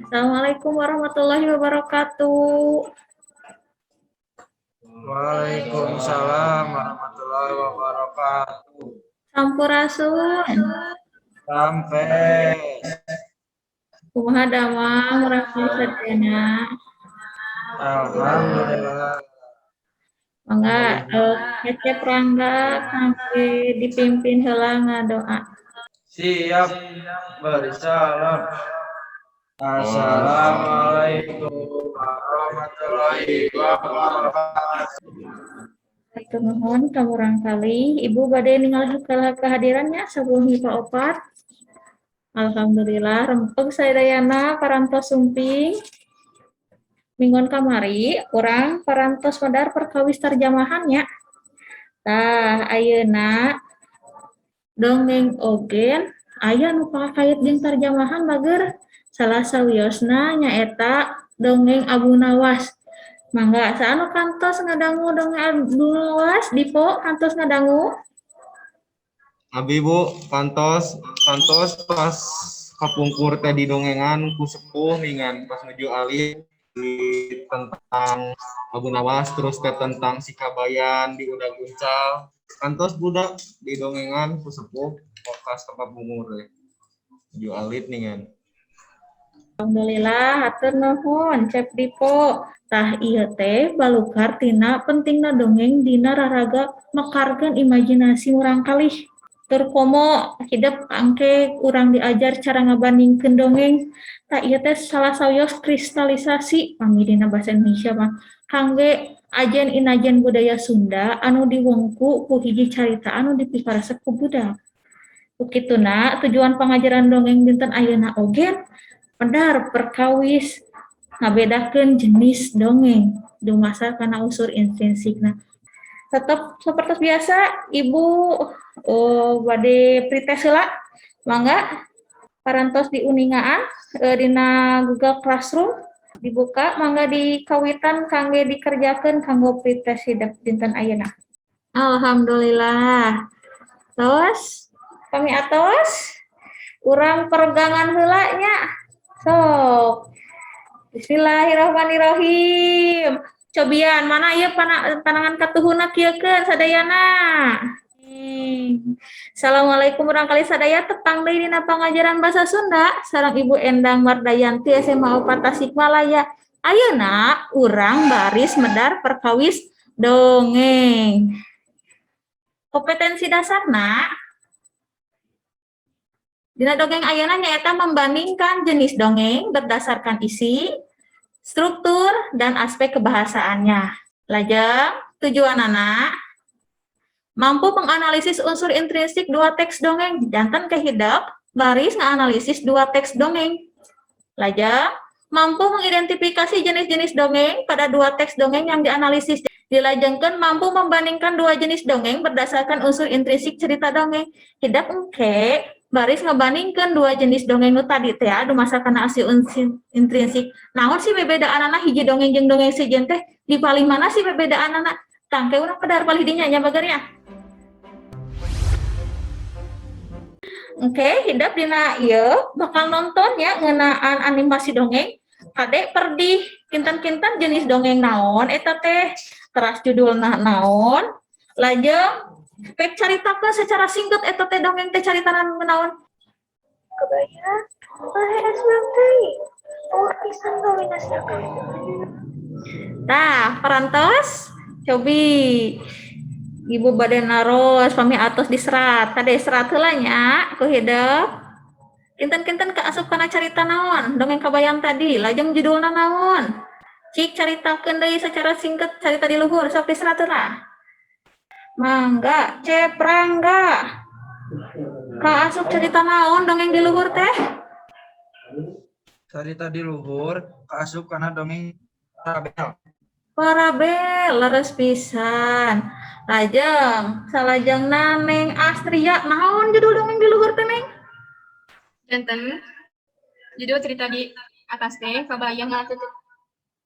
Assalamualaikum warahmatullahi wabarakatuh. Waalaikumsalam warahmatullahi wabarakatuh. Sampurasun. Rampes. Kumaha damang urang sadayana? Alhamdulillah. Mangga Cecep Rangga sampai dipimpin heula ngadoa. Siap. Beri salam. Assalamualaikum warahmatullahi wabarakatuh. Hatur nuhun ka murangkalih. Ibu bade ningali kehadirannya 10 MIPA 4. Alhamdulillah rempeg sadayana parantos sumping. Minggon kamari urang parantos medar perkawis terjemahannya. Tah ayeuna dongeng oge aya nu pakait jeung terjemahan bager. Salah sawiosna nyaeta dongeng Abu Nawas. Mangga saha anu kantos ngadangu dongeng Abu Nawas? Dipo kantos ngadangu? Abi, Bu, kantos kantos pas kapungkur teh didongengan ku sepuh ningan pas nuju alit di tentang Abu Nawas, terus teh tentang si Kabayan di udah guncal. Kantos budak didongengan ku sepuh pas kapungkur teh nuju alit ningan. Alhamdulillah, hatur nuhun Cep Dipo. Tah ieu teh balukar tina pentingna dongeng dina raraga mekarkeun imajinasi murangkalih. Tur komo hidep angke urang diajar cara ngabandingkeun dongeng. Tah ieu teh salah sawios kristalisasi pami dina bahasa Indonesia mah kangge ajen inajen budaya Sunda anu diwengku ku hiji carita anu dipikaresep ku budak. Ku kituna tujuan pangajaran dongeng dinten ayeuna oge medar perkawis ngabedakeun jenis dongeng dumasar kana unsur intrinsikna. Tetap seperti biasa Ibu, oh, bade pretest heula. Mangga parantos diuningaan dina Google Classroom dibuka, mangga dikawitan kangge dikerjakeun kanggo pretest hidep dinten ayeuna. Alhamdulillah. Terus kami atos urang peregangan heula nya. Sok. Bismillahirrahmanirrahim. Cobian mana ieu panangan katuhuna kieukeun sadayana. Assalamualaikum murangkalih sadaya, tepang deui dina pangajaran bahasa Sunda sareng Ibu Endang Mardayanti SMA 4 Tasikmalaya. Ayeuna urang baris medar perkawis dongeng. Kompetensi dasarna dina dongeng ayeuna nyaeta membandingkan jenis dongeng berdasarkan isi, struktur, dan aspek kebahasaannya. Lajeng, tujuanana mampu menganalisis unsur intrinsik dua teks dongeng. Janten kehidap baris nganalisis dua teks dongeng. Lajeng, mampu mengidentifikasi jenis-jenis dongeng pada dua teks dongeng yang dianalisis. Dilajengkeun mampu membandingkan dua jenis dongeng berdasarkan unsur intrinsik cerita dongeng. Hidap engke baris ngebandingkeun dua jenis dongeng nu tadi teh dumasar kana unsur intrinsik. Naon sih bebedaanana hiji dongeng jeung dongeng sejen teh? Di paling mana sih bebedaanana? Tangke urang pedar palih dinya nya bagernya. Oke, hidap dina ieu bakal nonton ya ngeunaan animasi dongeng. Kade perdih kinten-kinten jenis dongeng naon eta teh, teras judulna naon, lajeng pek caritakeun secara singkat eta teh dongeng teh caritana naon. Kebayang, es teh. Oh, pisan gawena. Tah, parantos cobi Ibu bade naros pami atos diserat. Kade serat heula nya ku hidep. Kinten-kinten kaasup kana carita naon dongeng Kabayan tadi, lajeng judulna naon. Cik caritakeun deui secara singkat carita di luhur, sok diserat heula. Mangga, Cep Rangga. Kaasup carita naon dongeng di luhur teh? Carita di luhur kaasup kana dongeng Parabel. Parabel leres pisan. Lajeng, salajengna Neng Astria, naon judul dongeng di luhur teh, Neng? Janten judul cerita di atas teh Kabayan Ngalatutut.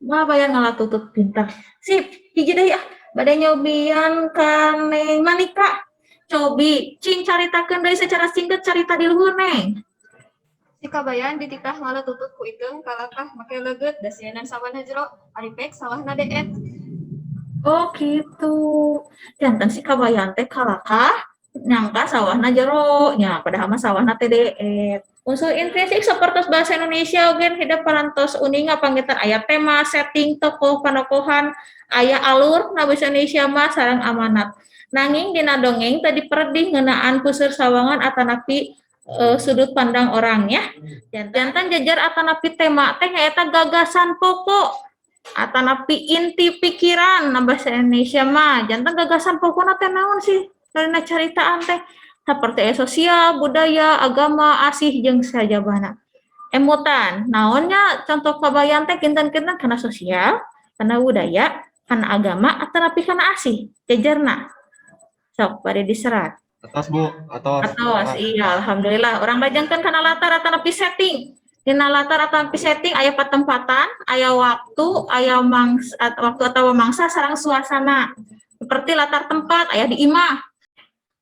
Kabayan Ngalatutut, pintar. Sip, hiji deui ah. Bade nyobian ka Neng Manika. Cobi, cing caritakeun deui secara singkat carita di luhur, Neng. Si Kabayan dititah ngala tutut ku Iteung kalakah make leungeut da sieun sawahna jero, ari pek sawahna deet. Oh gitu. Janten si Kabayan teh kalakah nyangka sawahna jero nya, padahal mah sawahna teh deet. Unsur intrinsik sapertos bahasa Indonesia oge hidep parantos uninga panginten aya tema, setting, tokoh, panokohan, aya alur na bahasa Indonesia mah sareng amanat. Nanging dina dongeng teu diperedih ngeunaan puseur sawangan atanapi sudut pandang orang ya. Janten jejer atanapi tema teh nyaeta gagasan pokok atanapi inti pikiran na bahasa Indonesia mah. Janten gagasan pokokna teh naon sih dina caritaan teh? Seperti sosial, budaya, agama, asih jeung sajabana. Emutan, naonnya contoh Kabayan teh kinten-kinten kana sosial, kana budaya, kana agama, atanapi kana asih, jejerna. Sok bade diserat. Atos, Bu, atos. Atos, iya, alhamdulillah. Urang lajengkeun kana latar atanapi setting. Dina latar atanapi setting aya patempatan, aya waktu, aya mangsa, waktu atau mangsa sareng suasana. Seperti latar tempat aya di imah.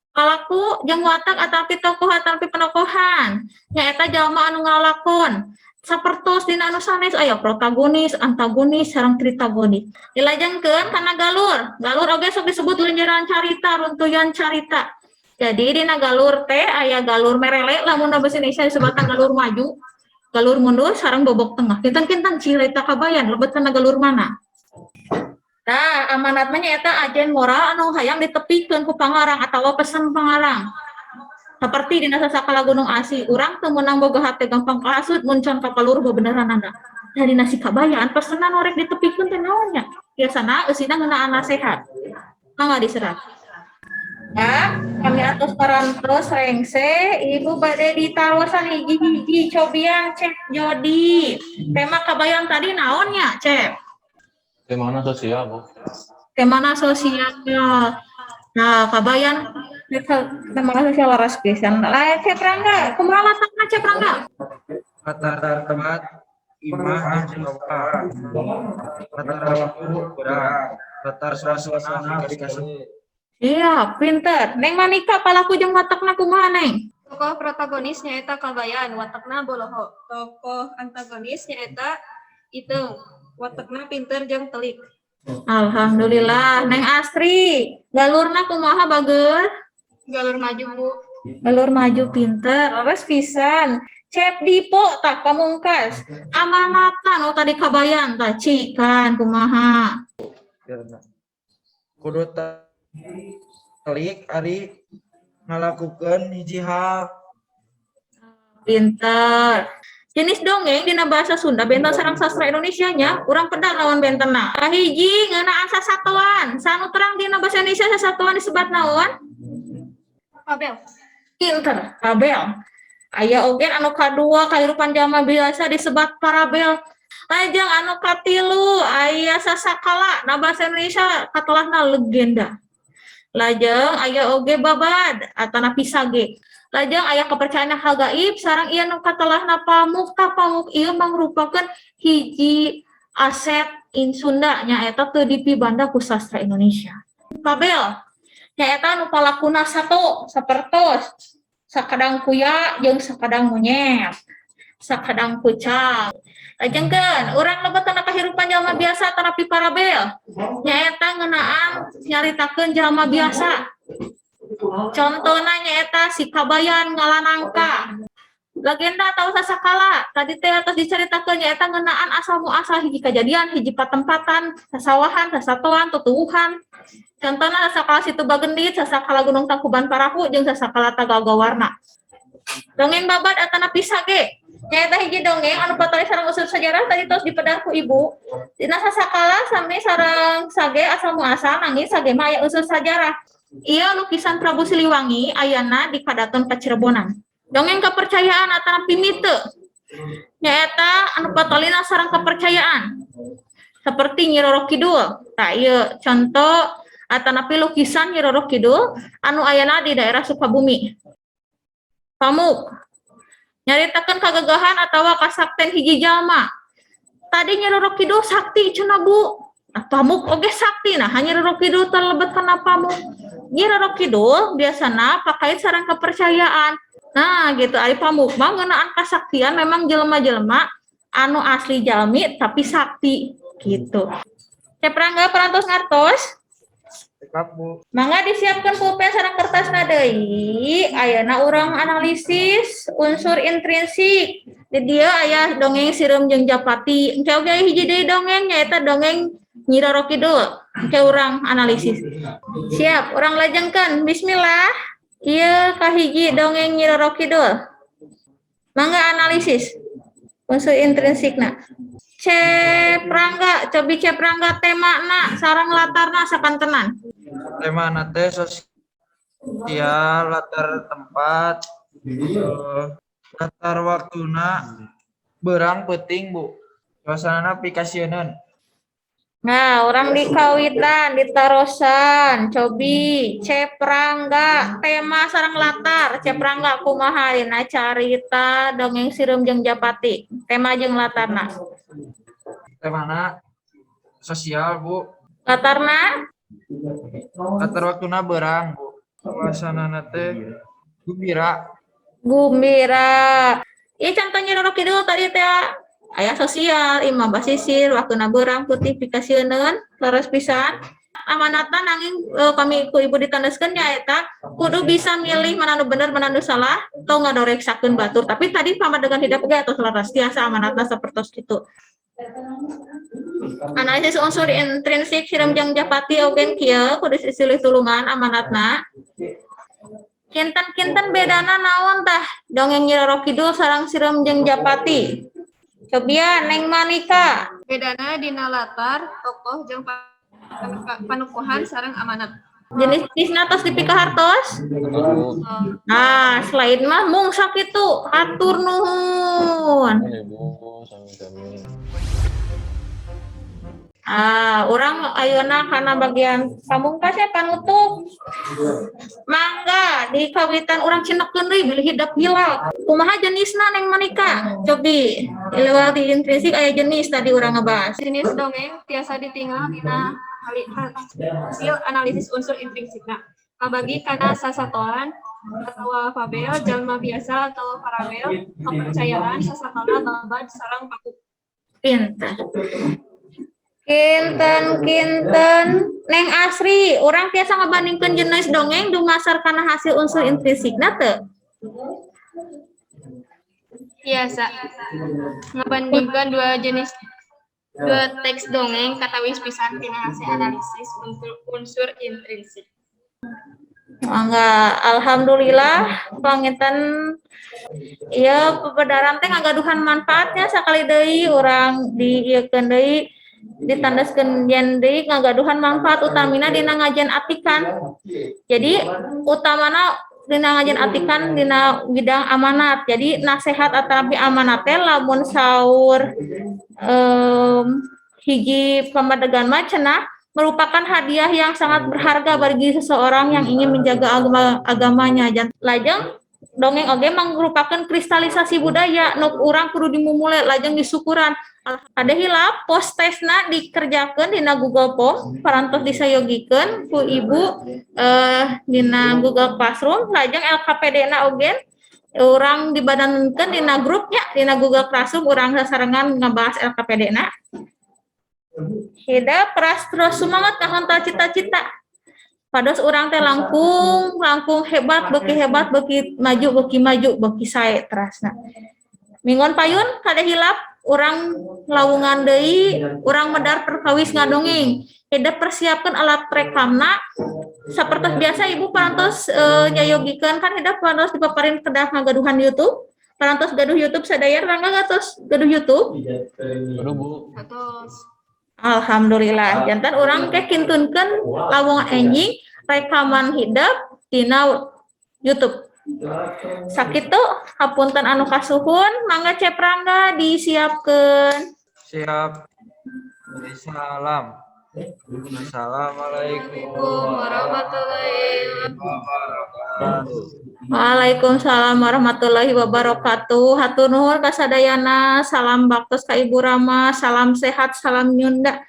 Palaku jeung watak atanapi tokoh atanapi penokohan. Nyaeta jalma anu ngalakon. Sapertos dina anu sanes aya protagonis, antagonis, sareng tritagonis. Dilajengkeun kana galur. Galur oge sok disebut lenjeran carita, runtuyan carita. Jadi dina galur teh aya galur merele, lamun bahasa Indonesia disebutna galur maju, galur mundur, sareng bobok tengah. Kinten-kinten carita Kabayan lebet kana galur mana? Tah, amanat mah nyaeta ajen moral anu hayang ditepikeun ku pangarang atawa pesan pangarang. Seperti dina Sasakala Gunung Asih, urang teu meunang boga hate gampang kahasut mun can kapaluruh bebeneranana. Nah, dina si Kabayan pesenan nu rek ditepikeun teh naon nya? Biasana eusina ngeunaan nasehat. Mangga diserat. Ya, kami atos parantos rengse, Ibu bade ditarosan hiji-hiji cobian Cep Jodi. Tema Kabayan tadi naon nya, Cep? Temana sosial, Bu. Temana sosial. Nah, Kabayan tema sosial laras pisan. Lah, Cep Rangga, kumaha latarna, Cep Rangga? Latar tempat imah jeung loka. Latar waktu beurang. Latar suasana dikasih. Iya, pinter. Neng Manika, palaku jeung watakna kumaha, Neng? Tokoh protagonis nyaeta Kabayan, watakna boloho. Tokoh antagonis nyaeta Iteung, watakna pinter jeung telik. Alhamdulillah. Neng Astri, galurna kumaha bager? Galur maju, Bu. Galur maju, pinter. Leres pisan. Cep Dipo tah pamungkas. Amanatan oh tadi Kabayan tah cikan kumaha? Kudu telik ari ngalakukeun hiji hal. Pinter. Jenis dongeng dina bahasa Sunda benten sareng sastra Indonesia nya, urang pedar lawan bentenna. Kahiji ngeunaan sasatoan. Sanu terang dina bahasa Indonesia sasatoan disebat naon? Fabel. Pinter, fabel. Aya oge anu kadua kahirupan jalma biasa disebat parabel. Lajeng anu katilu aya sasakala, na bahasa Indonesia katelahna legenda. Lajeng aya oge babad atanapi sage. Lajeng aya kepercayaan hal gaib sareng ieu nu katelahna pamuk. Tah, pamuk ieu mangrupakeun hiji aset in Sunda, nyaeta teu dipibanda ku sastra Indonesia. Fabel nyaeta nu palakuna sato, sapertos sakadang kuya jeung sakadang monyet, sakadang kucang. Lajengkeun urang lebet kana kahirupan jalma biasa atanapi parabel, nyaeta ngeunaan nyaritakeun jalma biasa. Contohna nyaeta si Kabayan ngala nangka. Legenda atau sasakala tadi teh atos dicaritakeun, nyaeta ngeunaan asal muasal hiji kajadian, hiji patempatan, sasawahan, sasatoan, tutuwuhan. Contohna sasakala Situ Bagendit, sasakala Gunung Tangkuban Parahu, jeung sasakala Tagagawarna. Dongeng babad atanapi sage nyaeta hiji dongeng anu patali sareng unsur sejarah, tadi tos dipedar ku Ibu. Dina sasakala sami sareng sage asal muasal, nanging sage mah aya unsur sejarah. Ieu lukisan Prabu Siliwangi ayana di Kadaton Kacirebonan. Dongeng kepercayaan atanapi mite nyaeta anu patalina sareng kepercayaan seperti Nyi Roro Kidul. Tah, ieu contoh atanapi lukisan Nyi Roro Kidul anu ayana di daerah Sukabumi. Pamuk nyaritakeun kagagahan atawa kasakten hiji jalma. Tadi Nyi Roro Kidul sakti cenah, Bu. Nah, pamuk oge sakti. Nah, Nyi Roro Kidul terlebet kana pamuk. Nyi Roro Kidul biasana pakait sareng kepercayaan. Nah, gitu. Ari pamuk mah ngeunaan kasaktian, memang jelema-jelema anu asli jalmi tapi sakti gitu. Cep Rangga parantos ngartos? Cekap, Bu. Mangga disiapkan pulpen sareng kertasna deui. Ayeuna urang analisis unsur intrinsik. Di dieu aya dongeng Sireum jeung Japati. Engke oge aya hiji deui dongeng, nyaeta dongeng Nyi Roro Kidul. Engke urang analisis. Siap, urang lajengkeun. Bismillah. Ieu kahiji dongeng Nyi Roro Kidul. Mangga analisis unsur intrinsikna. Cep Rangga, cobi Cep Rangga, temana sareng latarna sakantenan. Tema teh sosial, latar tempat, latar waktuna beurang peuting, Bu. Suasana pikasieuneun. Nah, urang dikawitan, ditarosan, cobi, Cep Rangga, tema sareng latar, Cep Rangga kumaha dina carita dongeng Sireum jeung Japati, tema jeung latarna? Temana sosial, Bu. Latarna? Latar waktuna beurang, Bu. Suasana teh gembira. Gumbira. Iya, contohnya Roro Kidul tadi teh aya sosial, imah basisir, waktuna beurang peuting pikasieuneun, leres pisan. Amanatna nanging kami ku ibu ditandaskeun nyaeta kudu bisa milih mana nu bener, mana nu salah, tong ngadoreksakeun batur. Tapi tadi pamadegan hidep oge atos leres tiasa amanatna sapertos kitu. Analisis unsur intrinsik Sireum jeung Japati oge kieu, kudu silih tulungan amanatna. Kinten-kinten bedana naon tah dongeng Nyi Roro Kidul sareng Sireum jeung Japati? Cobian Neng Manika. Bedana dina latar, tokoh jeung panukuhan sareng amanat. Jenis-jenisna tos dipikahartos? Bu. Nah, selain mah mung sakitu, hatur nuhun. Ibu, sami-sami. Ah, urang ayeuna kana bagian pamungkas ya, panutup. Mangga di kawitan urang cindekeun deui bilih hidep hilap. Kumaha jenisna, Neng Manika? Cobi lewat di intrinsik aya jenis tadi urang ngebahas. Jenis dongeng tiasa ditinggal dina hasil analisis unsur intrinsikna. Kabagi kana sasatoan atau fabel, jalma biasa atau parabel, kepercayaan, sasakala, babad, sareng paku. Pinter. Kinten kinten Neng Asri, urang tiasa ngabandingkeun jenis dongeng dumasar kana hasil unsur intrinsikna teu? Biasa ngabandingkan dua jenis, dua teks dongeng katawis pisan tina hasil analisis unsur unsur intrinsik. Mangga, alhamdulillah panginten ieu pepedaran teh ngagaduhan manfaatnya. Sakali deui urang diieukeun deui, ditandaskeun yen deui ngagaduhan manfaat utamina dina ngajian atikan. Jadi utamana dina ngajian atikan dina bidang amanat. Jadi nasehat atanapi amanat teh lamun saur hiji pamadegan mah cenah merupakan hadiah yang sangat berharga bagi seseorang yang ingin menjaga agamanya. Dan lajeng dongeng oge merupakan kristalisasi budaya nu urang kudu dimumule lajeng disukuran. Ada hilap post testna dikerjakeun dina Google Form, parantos disayogikeun ku ibu dina Google Classroom. Lajeng LKPD na oge urang dibadankeun dina grupnya dina Google Classroom, urang sasarengan ngabahas LKPD na. Hidep keras terus semangat ngahontal cita-cita. Pados urang teh langkung langkung hebat, beuki hebat, beuki maju, beuki maju, beuki sae terasna. Minggon payun kade hilap urang lawungan deui, urang medar perkawis ngadongeng. Hidep persiapkan alat rekamna sapertos biasa ibu parantos nyayogikeun kan. Hidep parantos dipaparin kedah ngagaduhan YouTube. Parantos gaduh YouTube sadaya? Rangga tos gaduh YouTube? Aduh, Bu. Atos. Alhamdulillah. Janten urang ke kintunkeun lawungan enjing rekaman hidep dina YouTube. Sakitu, hapunten anu kasuhun, mangga Cep Rangga disiapkeun. Siap. Salam. Assalamualaikum warahmatullahi wabarakatuh. Waalaikumsalam warahmatullahi wabarakatuh. Hatur nuhun kasadayana, salam baktos ka Ibu Rama, salam sehat, salam nyunda.